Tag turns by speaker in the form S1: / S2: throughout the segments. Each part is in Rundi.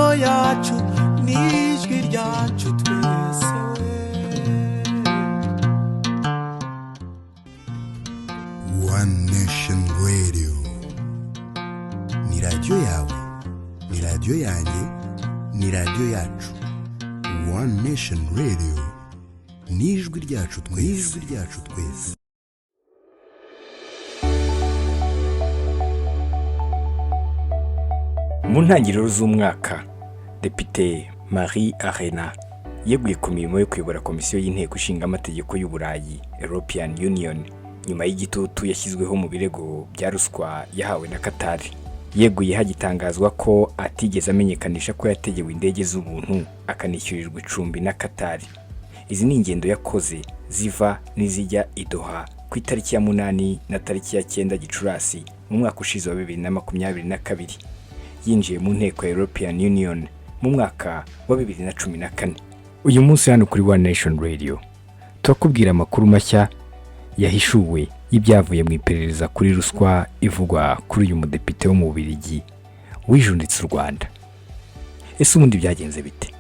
S1: Radiyo yacu n'ijwi ryacu twese we.
S2: One Nation Radio ni radiyo yawe, ni radiyo yanjye, ni radiyo yacu. One Nation Radio ni ijwi ryacu twese, ijwi ryacu twese.
S3: Mu ntangiriro z'umwaka, Depite Marie Arena yeguye ku mirimo yo kuyobora Komisiyo y'Inteko Ishinga Amategeko y'Uburayi, European Union, nyuma y'igitutu yashyizweho mu birego bya ruswa yahawe na Qatar. Yeguye hagitangazwa ko atigeze amenyekanisha ko yategewe indege z'ubuntu akanishyurirwa icumbi na Qatar. Izi ni ingendo yakoze ziva n'izijya i Doha ku itariki ya 8 na tariki ya 9 Gicurasi mu mwaka ushize wa 2022. Yinjiye mu nteko ya European Union mu mwaka wa 2014. Uyu munsi hano kuri One Nation Radio turakubwira amakuru mashya yahishuwe y'ibyavuye mu iperereza kuri ruswa ivugwa kuri uyu mudepite wo mu Bubiligi wijunditse u Rwanda. Ese ubundi byagenze bite?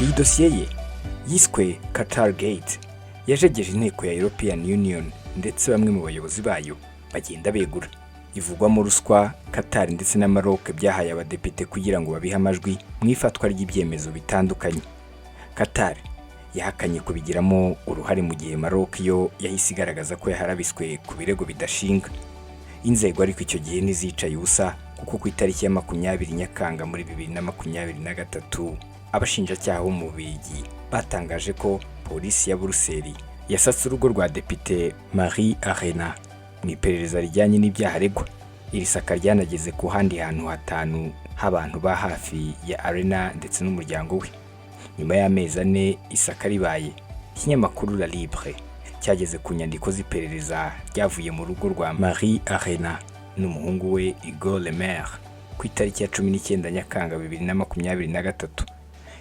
S3: Iyi dosiye ye yiswe Qatar Gate yajegeje inteko ya European Union, ndetse bamwe mu bayobozi bayo bagenda begura. Ivugwamo ruswa Qatar ndetse na Maroc byahaye abadepite kugira ngo babihe amajwi mu ifatwa ry'ibyemezo bitandukanye. Qatar yahakanye kubigiramo uruhare, mu gihe Maroc yo yahise igaragaza ko yaharabiswe ku birego bidashinga. Inzego ariko icyo gihe ntizicaye ubusa, kuko ku itariki ya 20 Nyakanga muri 2023, abashinjacyaha bo mu Bubiligi batangaje ko polisi ya Buruseli yasatse urugo rwa Depite Marie Arena mu iperereza rijyanye n'ibyaha aregwa. Iri saka ryanageze ku handi hantu hatanu h'abantu ba hafi ya Arena ndetse n'umuryango we. Nyuma y'amezi 4 isaka ribaye, ikinyamakuru La Libre cyageze ku nyandiko z'iperereza ryavuye mu rugo rwa Marie Arena n'umuhungu we Hugo Lemaire ku itariki ya 19 Nyakanga 2023.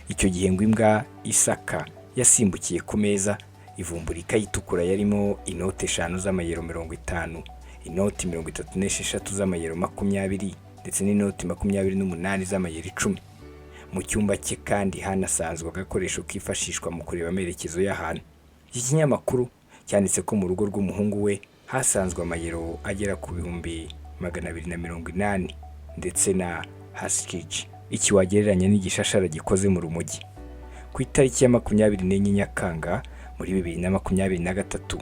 S3: Icyo gihe ngo imbwa isaka yasimbukiye ku meza, ivumbura ikayi itukura yarimo inoti 5 z'amayero 50, inoti 36 z'amayero 20 ndetse n'inoti 28 z'amayero 10. Mu cyumba cye kandi hanasanzwe agakoresho kifashishwa mu kureba amerekezo y'ahantu. Iki kinyamakuru cyanditse ko mu rugo rw'umuhungu we hasanzwe amayero agera ku 280,000 ndetse na hashishi, iki wagereranya n'igishashara gikoze mu rumogi. Ku itariki ya 24 Nyakanga muri 2023,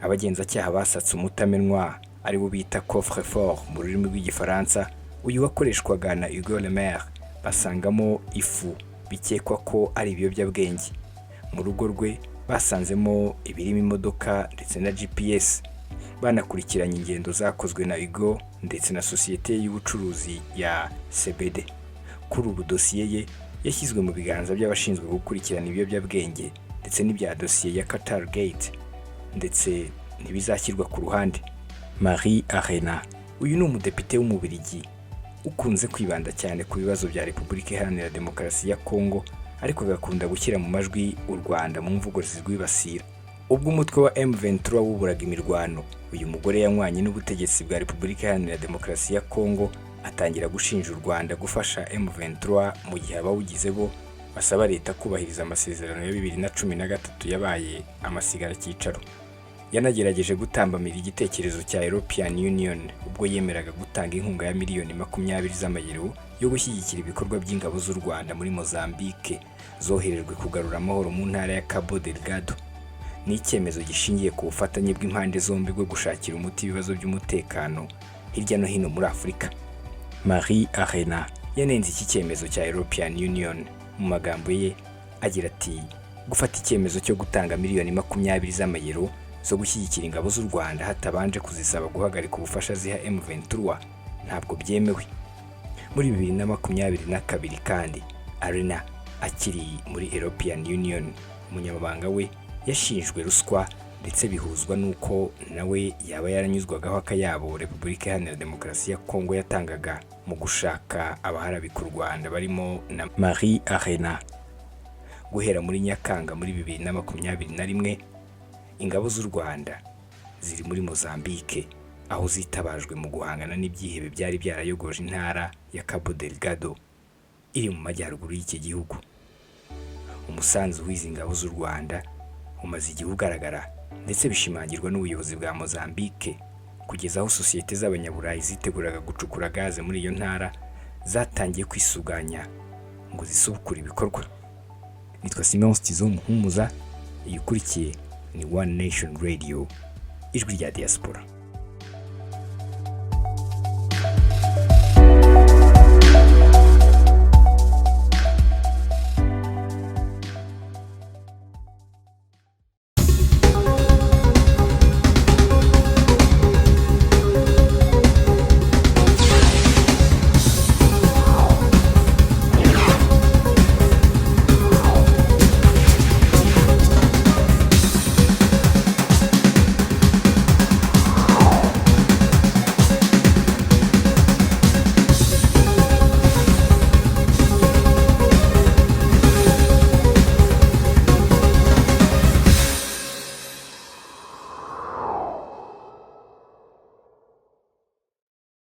S3: abagenzacyaha basatse umutamenwa ari wo bita coffre fort mu rurimi rw'Igifaransa, uyu wakoreshwaga na Hugo Lemaire, basangamo ifu bikekwa ko ari ibiyobyabwenge. Mu rugo rwe basanzemo ibirimo imodoka ndetse na GPS. Banakurikiranye ingendo zakozwe na Hugo ndetse na sosiyete y'ubucuruzi ya CBD. Kuri ubu dosiye ye yashyizwe mu biganza by'abashinzwe gukurikirana ibiyobyabwenge ndetse n'ibya dosiye ya Qatar Gate, ndetse ntibizashyirwa ku ruhande. Marie Arena uyu ni umudepite w'Umubirigi ukunze kwibanda cyane ku bibazo bya Repubulika Iharanira Demokarasi ya Kongo, ariko agakunda gushyira mu majwi u Rwanda mu mvugo zirwibasira. Ubwo umutwe wa M23 wuburaga imirwano, uyu mugore yanywanye n'ubutegetsi bwa Repubulika Iharanira Demokarasi ya Kongo, atangira gushinja u Rwanda gufasha M23, mu gihe abawugize bo basaba leta kubahiriza amasezerano ya 2013 yabaye amasigara cyicaro. Yanagerageje gutambamira igitekerezo cya European Union ubwo yemeraga gutanga inkunga ya miliyoni 20 z'amayero yo gushyigikira ibikorwa by'ingabo z'u Rwanda muri Mozambique zoherejwe kugarura amahoro mu ntara ya Cabo Delgado. Ni icyemezo gishingiye ku bufatanye bw'impande zombi bwo gushakira umuti ibibazo by'umutekano hirya no hino muri Afurika. Marie Arena yanenze iki cyemezo cya European Union. Mu magambo ye agira ati: "Gufata icyemezo cyo gutanga miliyoni 20 z'amayero zo gushyigikira ingabo z'u Rwanda hatabanje kuzisaba guhagarika ubufasha ziha M23 ntabwo byemewe." Muri 2022 kandi, Arena akiri muri European Union, umunyamabanga we yashinjwe ruswa, ndetse bihuzwa n'uko nawe yaba yaranyuzwagaho akayabo Repubulika Iharanira Demokarasi ya Kongo yatangaga mu gushaka abaharabika u Rwanda barimo na Marie Arena. Guhera muri Nyakanga muri 2021 Ingabo z'u Rwanda ziri muri Mozambique, aho zitabajwe mu guhangana n'ibyihebe byari byarayogoje intara ya Cabo Delgado iri mu majyaruguru y'iki gihugu. Umusanzu w'izi ngabo z'u Rwanda umaze igihe ugaragara, ndetse bishimangirwa n'ubuyobozi bwa Mozambique, kugeza aho sosiyete z'abanyaburayi ziteguraga gucukura gaze muri iyo ntara zatangiye kwisuganya ngo zisubukure ibikorwa. Nitwa Simon Stizo Muhumuza. Iyi ukurikiye ni One Nation Radio, ijwi rya diaspora.